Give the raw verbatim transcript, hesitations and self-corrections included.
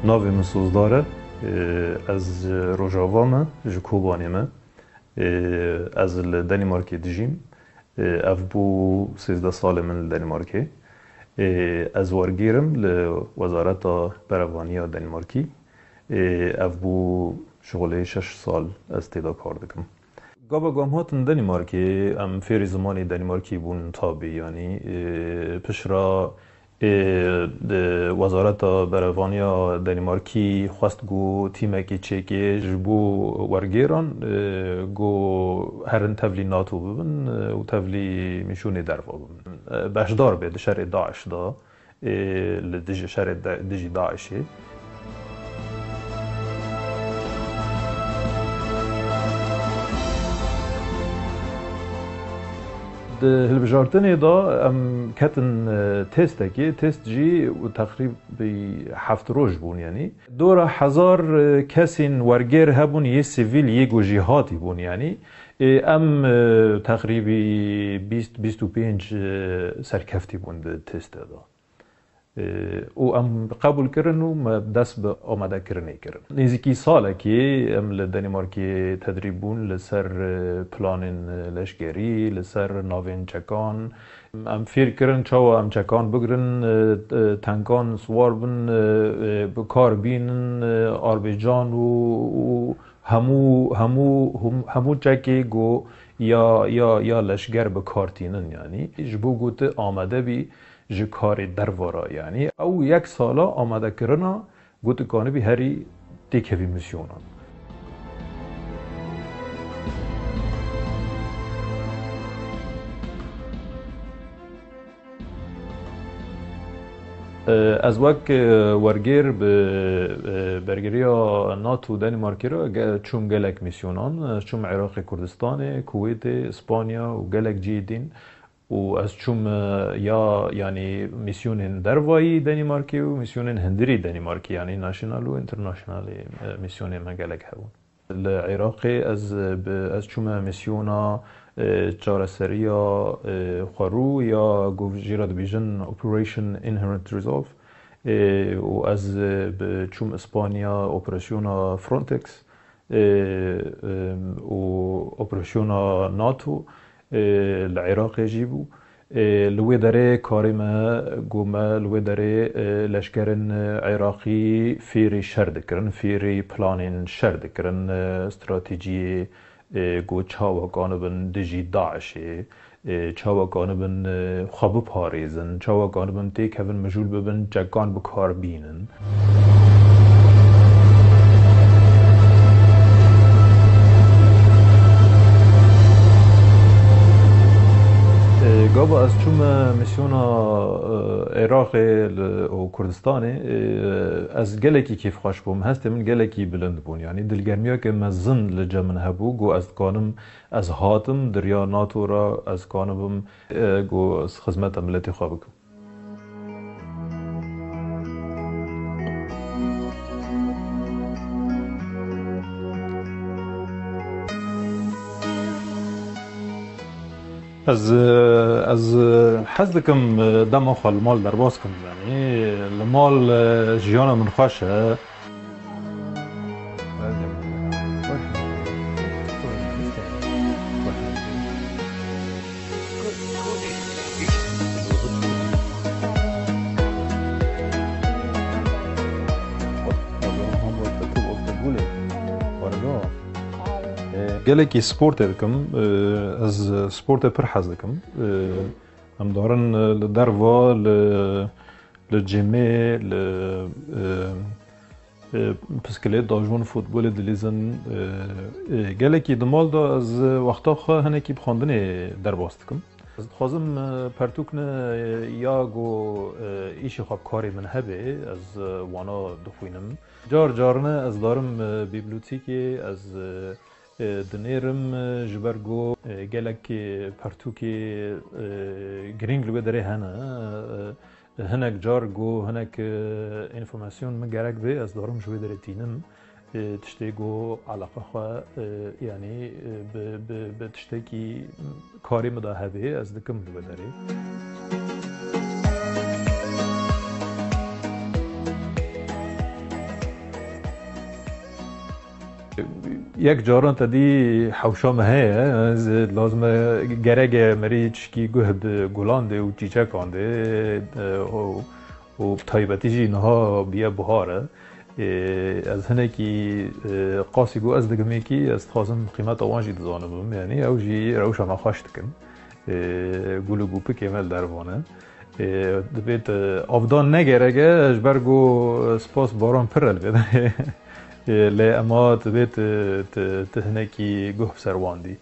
Navê min Sozdar e. Ê, ez ji Rojava me, ji Kobanê me. Ê, ez li Denîmarkê dijîm. Ê, ev bû sêzdeh salê min li Denîmarkê. Ê, ez wergêr im li Wezareta Berevaniya Denîmarkî. Ê, ev bû şixulê şeş sal ez tê de kar dikim. Gava ku em hatin Denîmarkê, em fêrî zimanê Denîmarkî bûn tabî, yanî, ê, pişra, ê, di Wezareta Berevaniya Denîmarkî xwest ku tîmekê çêkê ji bo wergêran, ê, ku herin tevlî NATO bibin, ê, û tevlî mîsyonê derva bibin. Ê, beşdar bê di şerê DAIŞ de. Ê, li dijî şerê de, dijî DAIŞê. Di hilbijartinê de em ketin, e, têstekê, têst jî û teqrîbî heft roj bûn, yanî. Dora hezar, e, kesên wergêr hebûn, yê sivîl, yê ku jî hatî bûn, yanî. Ê, em, e, teqrîbî bîst, bîst û pênc, e, serkeftî bûn di têstê de. Ê, û em qebûl kirin û me dest bi amadekirinê kirin. Nêzîkî salekê em li Denîmarkê tedrîb bûn li ser, e, planên, e, leşkerî, li ser navên çekan. Em fêr kirin çawa em çekan bigirin, e, e, tenkan siwar bin, e, e, bi kar bînin, e, arbêcan û, û hemû, hemû, hum-, hemû çekê ku ya, ya, ya leşger bi kar tînin, yanî ji bo ku tu amade bî, ji karê derva re, yanî ew yek sala amadekirina ku tu kanibî herî têkevî misyonan. Ez wek, e, wergêr bi, e, bergeriya NATO Denîmarkê re ge-, çûm gelek misyonan. Ez çûm Iraqê Kurdistanê, Kuwêtê, Îspanya û gelek cihê din. Û ez çûm, e, ya, yanî, mîsyonên dervayî Denîmarkê û mîsyonên hundirî Denîmarkê, yanî national û internationalê, e, mîsyonên me gelek hebûn. Li Iraqê ez, e, bi, ez çûme mîsyona, e, çareseriya, e, xwerû ya ku jê re dibêjin Operation Inherent Resolve, e, û ez, e, bi, çûm Îspanya operasyona Frontex, e, e, û operasyona NATO, e, li Iraqê jî bû. E, li wê derê karê me, ku me li wê derê, e, leşkerên, e, Iraqî fêrî şer dikirin, fêrî planên şer dikirin, e, stratejiyê, e, ku çawa kanibin dijî DAIŞê, e, çawa kanibin, e, xwe biparêzin, çawa kanibin têkevin, mijûl bibin, çekan bi kar bînin. E, gava ez çûme misyona, e, Iraqê li, û Kurdistanê, e, ez gelekî kêfxweş bûm, hestê min gelekî bilind bûn. Yanî dilgermiyeke mezin li cem min hebû, ku ez dikanim Ez hatim di riya NATO re, ez kanibim, e, ku ez xizmeta miletê xwe bikim. Ez, ez hez dikim dema xwe li mal derbas kim. Yanî li mal, e, jiyana min xweş e. Gelekî sportê dikim. Ez sportê pir hez dikim. Em darin li derva, li, li cîmê, li, e, e, piskilêt dajon, futbolê dilîzin. E, e, gelekî di mal de ez wexta xwe hinekî bi xwendinê derbas dikim. Ez dixwazim, e, pertûk ne, e, ya ku, e, îşê xwe bi karê min hebe, ez, e, wana dixwînim. Car carine ez darim, e, bîblotîkê, ez, e, e, dinêrim, e, ji ber ku, e, gelek, e, pertûkê, e, girîng li wê derê hene. E, hinek car ku hinek, e, înformasyon min gerek bê, ez darim ji wê derê tînim. E, tiştê ku eleqa xwe, e, yanî, e, bi, bi, bi tiştekî karê min de hebe, ez dikim li wê derê. Yek caran te dî hewşa me heye, ez lazim e gerek e merî çişkî guh bi gulan de û çîçekan de, e, û, û bi taybetî jî niha biye buhar e. E, ez hinekî, e, qasî ku ez digimîkî, ez dixwazim qîmeta wan jî dizanibim. Yanî ew jî rewşa me xweş dikin. E, gul û gûpikê me li dervan e. E, dibêt, e, avdan ne gerek e, ji ber ku spas baran pir e li vê derê. E, lê ema dibêt, e, ti, ti hinekî guh bi ser wan dî.